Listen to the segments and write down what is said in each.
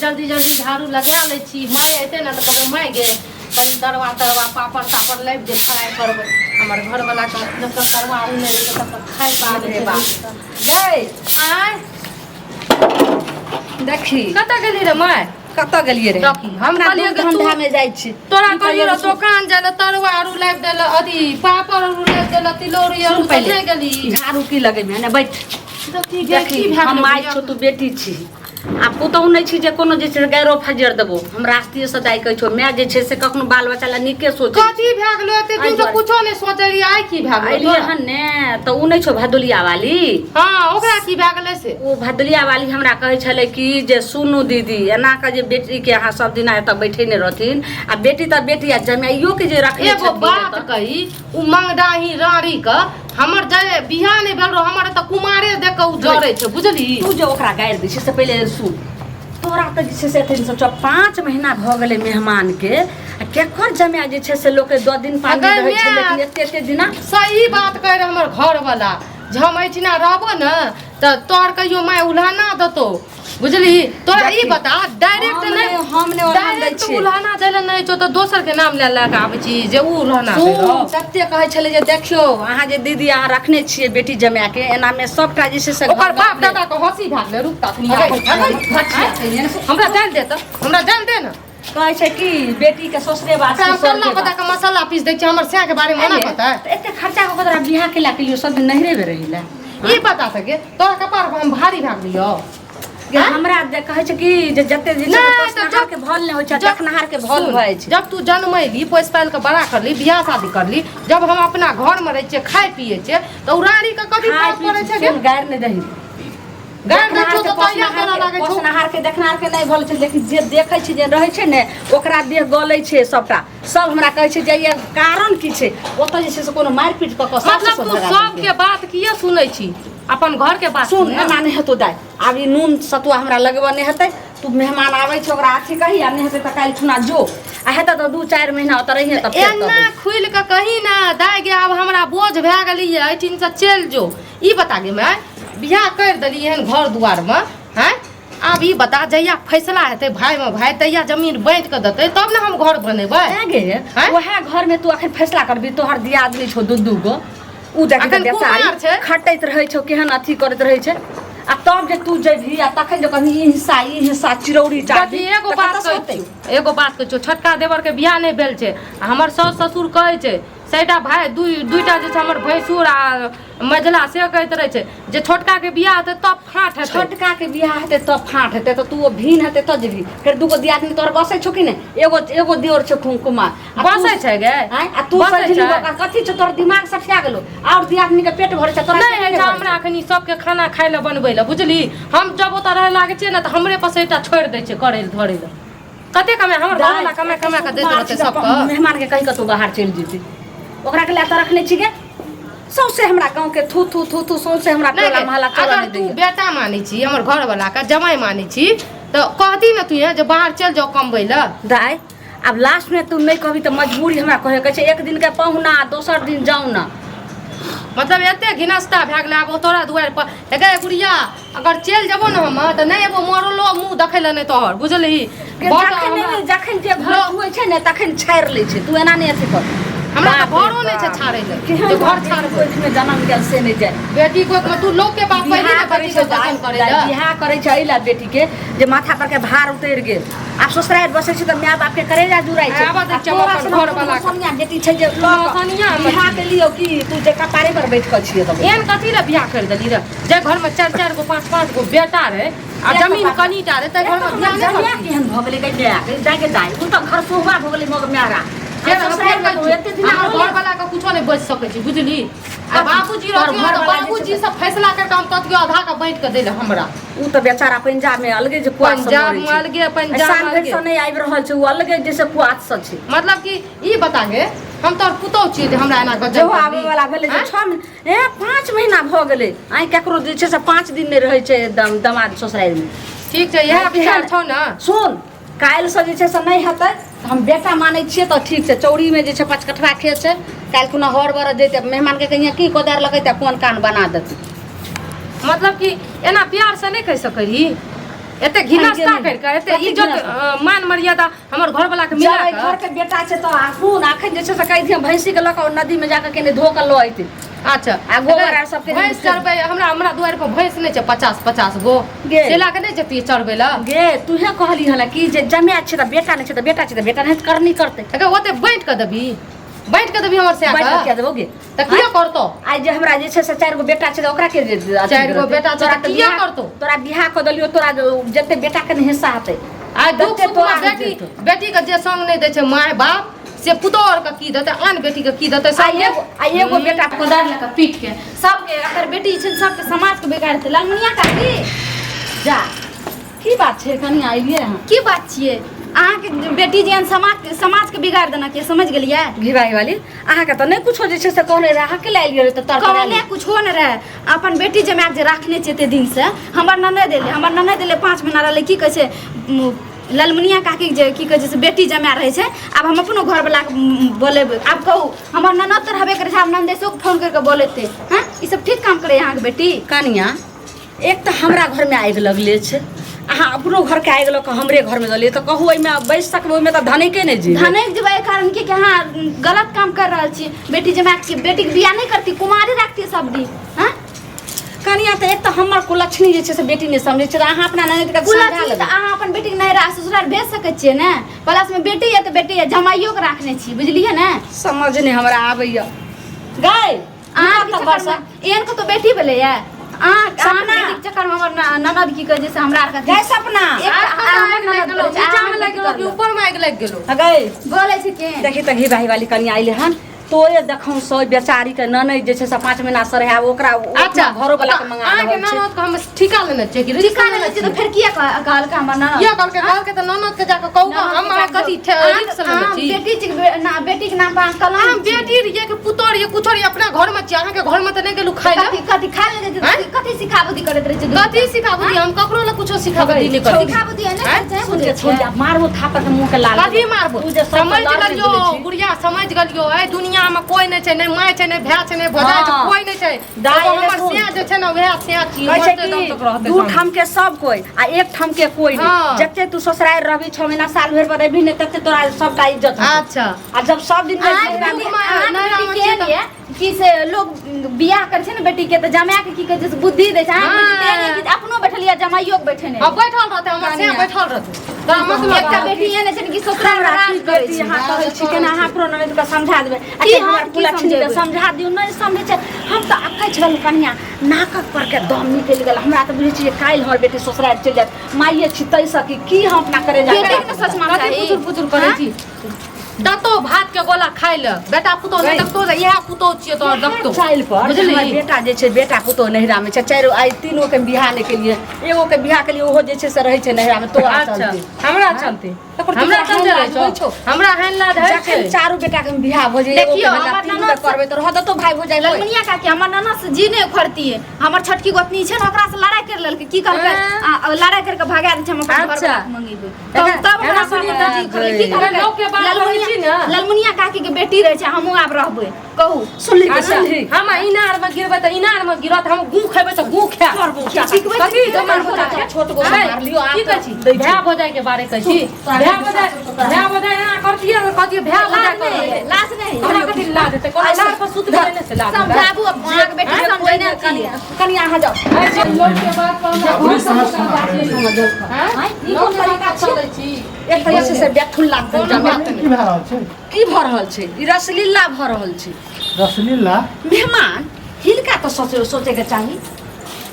जल्दी जल्दी झाड़ू लगा लै छी। माय अयतै ने तऽ कहबै माय गे कनि तरुआ तरुआ पापड़ तापड़ लाबि दे, फ्राइ करबै। हमर घरवलाके जब तक तरुआ ओ नहि रहै तब तक खाइ बाप रे बाप। गै आँय देखी कतऽ गेली रे माय? कतऽ गेलियै रे? देखी हम अपना कहलियै दूध कि तू धंधामे जाइ छी। तोरा की कहलियै कहलियै? दोकान जाइ लए, तरुआ आरू लाबि देल, अथी पापड़ आरू लाबि देल, तिलौरी आरू, सुन तऽ पहिले नहि गेली। झाड़ू की लगेमे ने बैठ। देखी गे देखी की भए हम गेलै माय बुढ़िया छौ, तू बेटी छी आ पुतहु नहि छी जे कोनो जे छै से गैरो फजर देबो। हम रास्ते से दाइ कहै छौ, माय जे छै से कखनो बाल बच्चा लए नीके सोचै। कथी भए गेलो? एते दिन एहि से दुआरे। कुछो नहि सोचै रहियै, आइ की भए गेलो अयलियै तोरा? हन ने तऽ ओ नहि छौ भदुलिया वाली? हँ, ओकरा की भए गेलै से? ओ भदुलिया वाली हमरा कहै छलै कि जे सुनू दीदी, एना कऽ जे बेटीके अहाँ सब दिना एतऽ बैठेने रहथिन आ बेटी तऽ बेटी आ जमाइयोके जे रखने एगो छथिन बात एतऽ। कही, ओ मंगडाही राड़ी के हमर जे बियाह नहि भेल रहो, हमर एतऽ कुमारे देख कऽ ओ जरै छै, बुझली? तू जे ओकरा गारि दै छै से पहिले सुन। तोरा तऽ जे छै से एखन सोचऽ 5 महीना भऽ गेलै मेहमानके आ केकर जमाए जे छै से लोकके 2 दिन 5 दिन अगर रहै छै, माय- लेकिन एते एते दिना। सही बात कहि रहे हमर घरवाला जे हम एहिठिना रहबो ने तऽ तोहर कहियो माय उल्हाना देतौ, बुझली? तोरा ई देखी, बता डायरेक्ट हम नहि नहि- हम नहि उल्हान दै डायरेक्ट छियै। उल्हाना दै लए नहि छौ तऽ दोसर के नाम लए लए कऽ आबै छी जे उ उल्हाना दै सुन रहौ। सत्य कहै छलै जे देखियौ अहाँ जे दीदी अहाँ रखने छियै बेटी जमाएके, एनामे सबटा जे छै से ओकर घर बाप गाँवमे- दादा के हंसी भए गेलै। रुक तखनी अरे, आबै छी। अरे, भचिया कहिने ने। हमरा जानि दे तऽ, हमरा जानि दे ने। कहै छै कि बेटी के ससुरे बात ओकरा हम कल्ला पता के मसाला पीस दै छियै, हमर सएह के बारे मे ओना पता है? एते खर्चा कऽ के तोरा बियाह केला के लियो सब दिन नहिरे मे रही ला? ई बता सके तोरा कपार पर हम भारी भए गेलियो? जे हमरा जे कहै छै कि जे जते जे छै नहि, तऽ पोसनहार जब- के भल नहि होइ छै, जब- देखनहार के भल सुन, भऽ जाइ छै। जब तू जनमैली, पोसि पालि कऽ बड़ा करली, बियाह शादी करली, जब हम अपना घर मे रहै छियै, खाइ पियै छियै, तऽ उ रानी के कथी खाय फर्क पी पड़ै छै गे? सुन, गारि नहि दही। गारि दै छौ तऽ तहिया तोरा लागै छौ। पोसनहार के देखनहार के नहि भल छै, लेकिन जे देखै छै जे रहै छै ने ओकरा देह गलै छै सबटा। सब हमरा कहै छै जे ये कारण की छै, ओतऽ जे छै से कोनो मारि पीट कऽ कऽ सासु मतलब सब तू भगा देलकै। सबके बात किए सुनै छी, अपन घर के बात सुन सुन ने। एना नहि हेतौ दाइ, आब ई नून सतुआ हमरा लगबऽ नहि हेतै। तू मेहमान आबै छै ओकरा अथी कही आ नहि हेतै तऽ काल्हि खुना जो आ हेतै तऽ 2-4 महीना ओतऽ रहिहे तऽ फेर एना कहबै। खुलि कऽ कही ने दाइ गे, आब हमरा बोझ भए गेली एहिठिन से चलि जो। ई बता गे माय, बियाह करि देली एहन घर दुआरमे हैं, आब ई बता जहिया फैसला हेतै भाय मे भाय, तहिया जमीन बाँटि कऽ देतै तब ने हम घर बनेबै। ऐं गे, हैं? वएह घर में तू अखन फैसला करबी? तोहर दियादनी छौ दू दू गो, उ देखी अखन तऽ कुमार बेचारी छै। खटैत रहै छौ, केहन अथी करैत रहै छै, आ तब जे तू जेबही आ तखन जे कहबही ई हिस्सा ई हिस्सा चिरौरी चाहबी, देखी एगो तऽ बात कतऽसँ कहै होतै? छियौ, एगो बात कहै छियौ, छोटका देवर के बियाह नहि भेल छै आ हमर साउस ससुर कहै छै सैटा भाय दुईटा जे छै हमर भैंसुर आ मझला से कहैत रहै छै जे छोटका के बियाह हेतै तब फाँट हेतै। छोटका के बियाह हेतै तब फाँट हेतै तऽ तू ओ भीन हेतै तब जेबही। फेर दूगो दियादनी तोहर बसै छौ कि नहि? एगो एगो दियोर छौ कुमार आ तू- बसै छै गे? आँय, आ तू बसै समझली छै? ओकरा कथी छौ, तोहर दिमाग सठिया गेलो और दियादनी के पेट भरै छै, तोरा नहि पेट होइ छै भरै हमरा अखनी सबके खाना खाइ लए बनबै लए, बुझली? हम जब ओतऽ रहै लागै छियै ने तऽ हमरे पसैटा छोड़ि दै छै करै लए धरै लए। कते कमाय हमर घरवाला कमाय कमाय कऽ दैत रहतै सबके। मेहमान के कहि कऽ तू बाहर चलि जेती, ओकरा के लए तऽ रखने छी गे। सौंसे हमरा गाँव के थू थू थू थू सौंसे हमरा नहि टोला गे, मोहल्ला चलऽ अगर नहि तू दैया। बेटा मानै छी हमर घरवाला के, जमाइ मानै छी तऽ कहती ने तू जे बाहर चलि जाउ कमबै लए। दाइ आब लास्ट में तू नहि कहबी तऽ मजबूरी हमरा कहे के छै, एक दिन के पहुना दोसर दिन जाउ ना। मतलब एते घिनस्ता भए गेलै आब ओ तोरा दुआरि पर। हे गे गुड़िया, अगर चलि जेबो ने हम तऽ नहि एबो, मरलो मुँह देखै लए नहि तोहर, बुझलही? बड़ जखन हमरा- जखन जे घर होइ छै ने तखन छाड़ि लै छै, तू एना नहि अथी कर। हमरा तऽ बाप रे घरो नहि छै बाप। छाड़ै लए केहन जे घर बेटी छाड़बै। कोखिमे जनम गेल से नहि जाय। बेटी कोखिमे तू लोक के बाप पहिले बियाह ने करै बेटी छै के वचन दाइ, करै दाइ, लए। बियाह करै छै एहि लए बेटीके जे माथा पर के भार उतरि गेल। आब ससुरारि बसै छै तऽ माय बाप के करेजा जुड़ाइ छै। आबऽ दै आ छियै हम तोरा अपन सनक घरवला के। सोनिया बेटी छै जे लऽ कऽ सोनिया हमर बियाह के लियौ कि तू जे कपारे पर बैठ कऽ छियै तब। एहन कथी लए बियाह करि देली रे जे घरमे चारि चारि गो पाँच पाँच गो बेटा रहै आ एक जमीन बाप। कनिटा रहै ताहि घरमे बियाह नहि जमिया करती। केहन भऽ गेलै गै माय गै दाइ गे दाइ, ओ तऽ घर सोहबा भऽ गेलै मग म्यारा। फेर आ ससुरारि फेर मे कहै एते छी, दिन हमर आरो घरवला के कुछो नहि बचि सकै छै, बुझली? आ बाबूजी तोहर रहथिन तऽ घरवला जे छै बाबूजी से फैसला करि कऽ हम कथियो आधा के बाँटि कऽ दै लए हमरा। उ तऽ बेचारा पंजाब में अलगे जे कुआथ से पंजाब मरै में छै। अलगे, पंजाब साल में भरि अलगे। से नहि आबि रहल छै, उ अलगे जे से कुआथ से छै। मतलब कि ई बता गे, हम तोहर पुतहु छियै जे हमरा एना गजब जेहो करली। आबै वाला भेलै जे आँय? 6 महीना, ए 5 महीना भऽ गेलै। आइ केकरो जे छै से 5 दिन नहि रहै छै दमाद ससुरारि में। ठीक छै, इएह विचार छौ ने? सुन, काल्हि से जे छै से नहि हेतै तऽ हम बेटा मानै छियै तऽ ठीक छै। चौरी में जे छै 5 कठवा खेत छै, काल्हि खुना हर बर जैतै मेहमान के कहिया की कोदारि लगैतै कोन कान बना देतै। मतलब कि एना प्यार से नहि कहि सकै रही? एते घिनस्ता करि कऽ एते कथी इज्जत घिनस्ता? मान मर्यादा हमर घरवला के मिला जब एहि कऽ घर के बेटा छै तऽ आ सुन अखन जे छै से कहि दिहँ भैंसी के लऽ कऽ नदी में जाकऽ केने धो कऽ लऽ अयतै अच्छा आ गोबर आर सबके भैंस चरबै हमरा हमरा दुआरि पर भैंस नहि छै 50 50 गो गे। से लऽ कऽ नहि जतियै चरबै लए गे तूहे कहली हन कि जे जमाए छै तऽ बेटा नहि छै तऽ बेटा छै तऽ बेटा नहि तऽ करनी करतै अगर ओते बाँटि कऽ देबही बाँटि कऽ देबही हमर सएह बाँटि कऽ के किया देबौ गे तऽ किया करतौ आइ जे हमरा जे छै से चारि गो बेटा छै तऽ ओकरा के जे अथी चारि गो करतै? बेटा छै तोरा तऽ किया करतौ? तोरा बियाह कऽ देलियौ तोरा जते बेटा के ने हिस्सा हेतै आइ दुख तते सुखमे तोरा बेटी जेतौ। बेटी के जे संग नहि दै छै माय बाप से पुतोह आर के की देतै आन बेटी के की देतै आ संगे एगो आ एगो बेटा कोदारि लऽ कऽ पीट के सबके अगर बेटी छै सबके समाज के बिगाड़ देतै ललमुनिया काकी जा की बात छै कनि अयलियै अहाँ की बात छियै अहाँके बेटी जेहन समाज समाजके बिगाड़ देलक ये समझ गेलियै घिवाही वाली अहाँके तऽ नहि कुछो जे छै से कहने रहै अहाँ के लए एलियै तऽ तर कहने कुछो नहि रहै अपन बेटी जमाए जे राखने छै एते दिनसँ हमर ननद एलै हमर ननद एलै 5 महीना रहलै की कहै छै ललमुनिया काकी जे की कहै छै से बेटी जमाए रहै छै आब हम अपनो घरवलाके बोलेबै आब कहू हमर ननद तऽ रहबे करै छै आब ननदेशोके फोन करि कऽ बोलेतै हँ ई सब ठीक काम करै अहाँके बेटी कनिया एक तऽ हमरा घरमे आगि लगले छै अहाँ अपनो घरके आगि लऽ कऽ हमरे घरमे दलियै तऽ कहू एहिमे बैस सकबै ओहिमे तऽ धनैके नहि जेबै धनैक जेबै एहि कारण कि अहाँ गलत काम कर रहल छी बेटी जमा के बेटीके बियाह नहि करती कुमारी रखती सब दिन हँ कनिया तऽ एक तऽ हमर कुलक्षणी जे छै से बेटी नहि समझै छै तऽ अहाँ अपना ननदिके समझा कुलक्षणी लेबै तऽ अहाँ अपन बेटीके नैहरा ससुराल भेज सकै छियै ने प्लसमे बेटी यऽ तऽ बेटी यऽ जमाइयोके राखने छी बुझलियै ने समझ नहि हमरा आबैया गाय अहाँके चक्करमे एहन कतौ बेटी भेलैया अहाँ सपना। बेटीके चक्करमे हमर ननद की कहै छै से हमरा आरके गाय सपना एक आग लागि गेलौ, नीचामे लागि गेलौ कि ऊपरमे आगि लागि गेलौ गै बोलै छै के देखी तऽ घी भाई वाली कनिया अइले हन तोरे देखौ सौ बेचारी के ननैद जे छै से 5 महीना से रहै ओकरा अच्छा घरो वाला के मंगा अहाँके रहल छै ननद के हम ठीका लेने छियै कि टीका लेने छियै तऽ फेर किया कहलकै हमर ननद किया कहलकै कहलकै तऽ ननद के जाके कहू हम अहाँ कथी रिक्स लेने छी बेटी छी ना बेटी के नाम पर अहाँ कलंक हम बेटी रहियै कि पुतोह रहियै कुछो रहियै अपना घर में छियै अहाँके घर में तऽ नहि गेलहुँ खाय लए कथी कथी खा लेने छियै आँय? कथी सिखाबुदी करैत रहै छै कथी सिखाबू दी हम ककरो लए कुछो सिखाबू दी नहि करै सिखाबुदी है आँय? ने सुन के छोड़ मारबो थापर के मुंह के लाल कथी मारबो तू जे सब समझ लड़ गेलियो बुझै छी। बुढ़िया समझ गेलियो एहि दुनिया में कोई नहि छै नहि माय छै नहि भाय छै नहि भौजाइ छै हाँ। कोई नहि छै दाइ एगो एने हमर सुन। सिया जे छै ने वएह सिया छी कहै छै मरते दम कि तक रहतै दू सामने। ठाम के सब कोई आ एक ठाम के कोई हाँ। नहीं जते तू ससुराल रहबी 6 महीना साल भरि पर रहबी ने तते तोरा सबटा इज्जत होतौ। अच्छा आ जब सब दिन अहाँके रहबी- बेटी- माय, अहाँके नैहरा बेटी मे केहन छियै तऽ- ये कि से लोग बियाह करै छै ने बेटी के तऽ जमाए के की कहै छै से बुद्धि दै छै अहाँके बेटी तेहन ये कि अपनो बैठल ये जमाइयो के बैठेने हाँ बैठल रहतै हमर सिया बैठल रहतै तोरा मतलब एकटा बेटी एहन छै ने कि ससुराल हमरा राज की करै बेटी छै अहाँ कहै छी केना अहाँ अपनो ननद के समझा देबै आ की कि हम हमर की कुलक्षणी के समझेबै? समझा दियौ नहि समझै छै हम तऽ अकै छल कनिया नाकक पर के दम निकलि गेल हमरा तऽ बुझै छी जे काल्हि हमर बेटी ससुराल चलि जायत माइए छी ताहिसँ कि की हम अपना करे जा बेटीके ने सोचना कथी चाही पुचुर पुचुर करै छी दतो भात के गोला खाइ ले बेटा पुतोह नहि देखतो तऽ इएह पुतोह छियै तोहर देखतो चालि पर बुझली हमर बेटा जे छै बेटा पुतोह नैहरा मे छै चारि आइ तीनो के बियाह नहि केलियै एगो के बियाह केलियै ओहो जे छै से रहै छै नैहरा मे तोरा अच्छा चलते हमरा चलते तकर हमरा तोरा चलते हैन रहै लाज होइ छौ छौ। हमरा हैन लाज होइ छै जखन चारू बेटा के बियाह भऽ जाइ एगो के देखियौ, भेला हमर तीनू के ननद करबै तऽ रह देतौ भाय भौजाइ कोइ। ललमुनिया काकी हमर ननद से जी नहि उखड़तियै हमर छोटकी गोतनी छै ने ओकरा से लड़ाई कर लेलकै की कहलकै हैं? लड़ाई करके भगा दै छै हम अपन घर अच्छा। वाला के मंगेबै तब तब एना हमरा सुनिये बाप जी उखड़लै की कहलकै लोक के बात कहै छी ने। ललमुनिया काकी के बेटी रहै छै हमहूँ आब रहबै कहू सुनली के अच्छा, सुनली हम इनार में गिरबै तऽ इनार में गिरत हम गू खेबै तऽ गू खायब करबो क्या? सिखबै कथी छी, जमा हो जाए छोट गो अरे, मार लियो, आप की कहै छी दै छी। भाय भौजाइ के बारे कहै छी भाय भौजाइ भाय भौजाइ एना करतियै तऽ कहतियै भाय भौजाइ लाज कर नहि है, लाज नहि है। हमरा कथी लाज हेतै कोनो लार पर सुत गेलै ने से लाज हेतै। समझाबू अब अहाँके बेटी समझै नहि कनिया कनिया अहाँ जाउ अच्छा, लोक के बात पर हमरा अपने समझ सुना हैं? ई लोक कोन के बात तरीका पर चलै छी एक तऽ जे छै से बेथुन लागतै कोनो जमा बात की भए रहल छै की भऽ रहल छै ई रसलीला भऽ रहल छै रसलीला मेहमान हिनका तऽ सोचे सोचैके चाही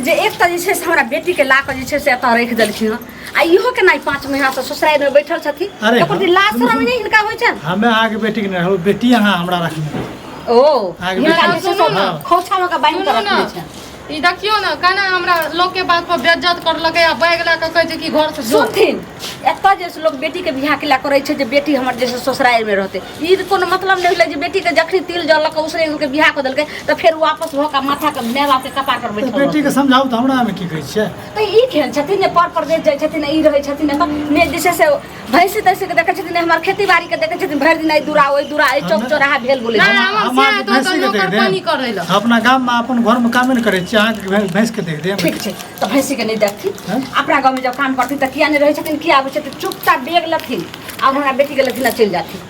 जे एक तऽ जे छै से हमरा बेटीके ला कऽ जे छै से एतऽ राखि देलखिन हँ आ इहो केना 5 महीनासँ ससुरारिमे बैठल छथिन अरे एको दिन लाज शरम नहि हिनका होइ छनि हमे अहाँके बेटीके नहि रखलहुँ बेटी अहाँ हमरा रखने ओ अहाँके हिनका बेटी जे छै से हँ। खोछामे कऽ बान्हि कऽ सुनू ने रखने छनि ई देखियौ ने केना हमरा लोक के बात पर बेइज्जत करलकै आ बैग लए कऽ कहै छै कि घर से जो सुनथिन एतऽ जे से लोग बेटीके बियाह के लए करै छै जे बेटी हमर जे छै ससुरारिमे रहतै, ई कोनो मतलब नहि भेलै जे बेटीके जखनी तिल जल लऽ कऽ उसरे के बियाह कऽ देलकै तऽ फेर वापस भऽ कऽ माथाके माय बापके कपार पर तऽ बैठल बेटीके समझाउ तऽ हमरामे की कहै छियै? तऽ ई केहन छथिन जे पर परदेश जाइ छथिन, ई रहै छथिन एतऽ ने जे छै से भैंसी तैंसी के देखै छथिन, ने हमर खेती बाड़ी के देखै छथिन, भरि दिन एहि दूरा ओहि दूरा एहि चौक चौराहा भेल बोलै नहि, छथिन। हमर हम से अहाँके हेतौ तऽ भैंसीके नौकर देख देब। पानी करै लए। अपना गाममे अपन घरमे कामे नहि करै छियै, अहाँके भैंसके देख देब। ठीक छै, तऽ भैंसीके नहि देखथिन? हँ? अपना गाँवमे जब काम करथिन तऽ किया नहि रहै छथिन, किया आबै छथिन? चुपचाप बेग लेथिन आओर हमरा बेटीके लेथिन आ चलि जाथिन।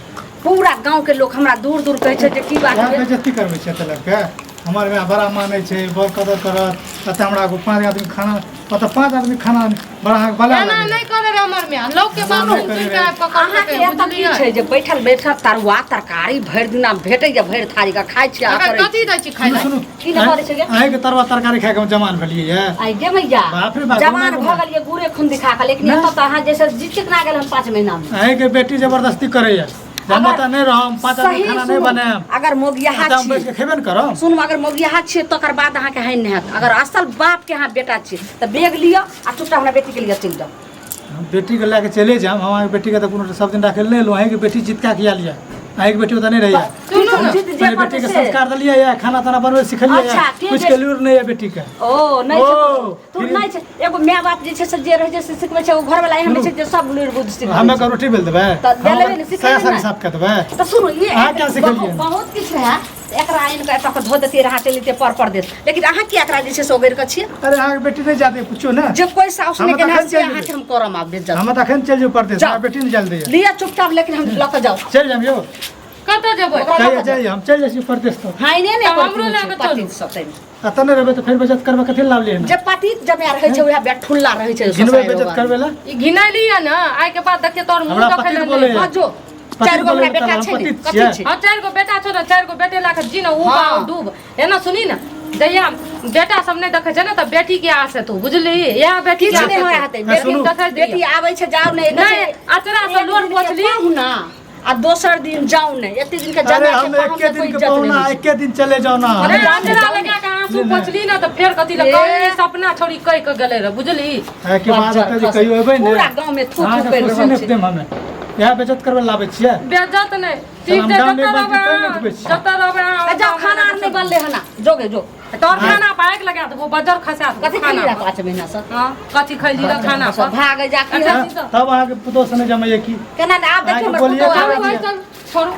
पूरा गाँवके लोक हमरा दूर दूर कहै छै जे की बात इएह भेल। बेइज्जती करबै छै एतऽ लऽ कऽ? हमर माय बड़ा मानै छै, बड़ कदर करत। एतऽ हमरा एगो 5 आदमी खाना, ओतऽ 5 आदमी खाना बड़ा अहाँके बला एना लागैए। नहि करे रे हमर माय, लोक के बात नहि सुनि करे सुनि रे। के आबि कऽ अहाँके करतै, एतऽ की बुझलियै? छै जे बैठल बैठल तरुआ तरकारी भरि दिना भेटैए, भरि थारी के खाइ छी आ अगर करै छी। कथी दै छी खाइ सुनू लए? सुनू, की नहि करै छै गे? अहाँके तरुआ तरकारी खाके हम जवान भेलियै ये। आइ गे मैया, बाप रे बाप, जवान घुमा भऽ घुमा। गेलियै गुड़े खून दिखा कऽ, लेकिन नहि। एतऽ तऽ अहाँ जैसे जीतिक ना गेल हम 5 महीनामे। अहाँके बेटी जबरदस्ती करैए जे हम अगर ओतऽ नहि रहब, 5 आदमी सही खाना नहि सुनू, बनायब, अगर मोगियाहा ओतऽ हम छी, बैठ के खेबे ने करब। सुनू, अगर मोगियाहा छियै तकर बाद अहाँके हानि नहि हैत। अगर असल बापके अहाँ बेटा छियै तऽ बेग लिअ आ चुपचाप हमरा बेटीके लिए चलि जाउ। हम बेटीके लए कऽ चले जायब। हम अहाँके बेटीके तऽ कोनो सब दिन राखै लए नहि एलहुँ। अहाँके बेटी जितका के आयल यऽ, अहाँके बेटी ओतऽ नहि रहैए। सुनू ने, जिद जे पहिले करतै बेटीके से। संस्कार देलियै यऽ, खाना ताना बनबै सिखेलियै अच्छा, यऽ, के कुछ के लूर नहि यऽ बेटीके। ओ नहि छै, ओ, तू नहि छै। एगो माय बाप जे छै से जे रहै छै से सिखबै छै, ओ घरवला एहन छै जे सब लूरि बुद्धि सिखबै हमे छै। के रोटी बेल देबै, तऽ देलेबै ने, सिखेबै साया साड़ी ने। साफ कऽ देबै। तऽ सुनू, ई अहाँ क्या सिखेलियै? बहुत किछु रहए, एकरा आनि कऽ एतऽ कऽ धो देतियै रहए, चलि जैतियै पर परदेश, लेकिन अहाँ किया एकरा जे छै से ओगरि कऽ छियै? अरे अहाँके बेटी नहि जाते कुछो ने जे कोइ साउस हम नहि तऽ केने अखन से चलि अहाँके हम करम आब बेइज्जत। हम तऽ अखन चलि जाउ परदेश, जाउ। अहाँ बेटी नहि जाय दैए। लिअ चुपचाप, लेकिन हम लऽ कऽ जाउ। चलि जायब यौ। कतऽ जेबै? ओकरा लऽ कहिया कऽ जाउ। जाइ? हम चलि जाइ छी परदेश तऽ। हाइने नहि तऽ करथिन हमरो लए कऽ पति चलू। सब ताहिमे। एतऽ नहि रहबै तऽ फेर बेइज्जत करबै, कथी लए लाबलियै हन? जे पति जमाए रहै छै उएह बेठुल्ला रहै छै। घिनबै ससुरारि बेइज्जत वाला। करबै लए? ई घिनैली है ने, आइ के बाद देखिए तोहर मुँह हमरा देखै पति लए बोलैए। नहि। हँ जो, पति 4 गो हमरा बोलैए बेटा तऽ छै ने, हम पति कथी छियै। छै? हाँ, 4 गो बेटा छौ ने, 4 गो बेटे लए कऽ जी ने उबा हाँ। डूब। एना सुनी ने, जहिया बेटा सब नहि देखै छै ने तऽ बेटी के आस हेतौ, बुझली? इएह बेटी के किछु आस नहि हेतौ। हेतै। हँ, बेटी सुनू। देखै बेटी आबै छै, जाउ नहि, नहि, अचरा से एक लोर दिन के पोछली। पाहुना आ दोसर दिन जाउ नहि, एते दिन के अरे जमाए हम के पाहुन एके के दिन कोइ के इज्जत नहि पहुना, होइ छै। एके दिन चले जाओ ना। अरे जाउ ने, अचरा जाउ ने। लगा के आंसू नहि, नहि। पोछली ने तऽ फेर कथी लए ए। कहली सपना छोड़ी कहि के गेलै रह, बुझली? एहिके बाद ओतऽ जे कहियो एबै ने, पूरा गाँवमे थू थू अहाँके करि खुशी रहल नहि छै। देब हमे। इएह बेइज्जत करबै लए लाबै छियै? बेइज्जत नहि, ठीक हम छै, गाम जतऽ एक बाल्टी रहबै पानि अहाँ, उठबै छी। जतऽ रहबै अहाँ, आ जाउ, खाना आर नहि बनलै हन, जोगे जो। तोहर खाना पर आगि लगा देबो, बजर खसा देबो कथी खाना खेली रहै पर। 5 महीना से? हाँ, कथी खैली रहै खाना पर? भागे जा की अच्छा, है? जी तऽ। तब अहाँके पुतोह से नहि जमैया की? केना ने आब देखियौ अहाँके हमर बोलिए पुतोह तऽ आबै चलू, छै। चल, छोड़ू।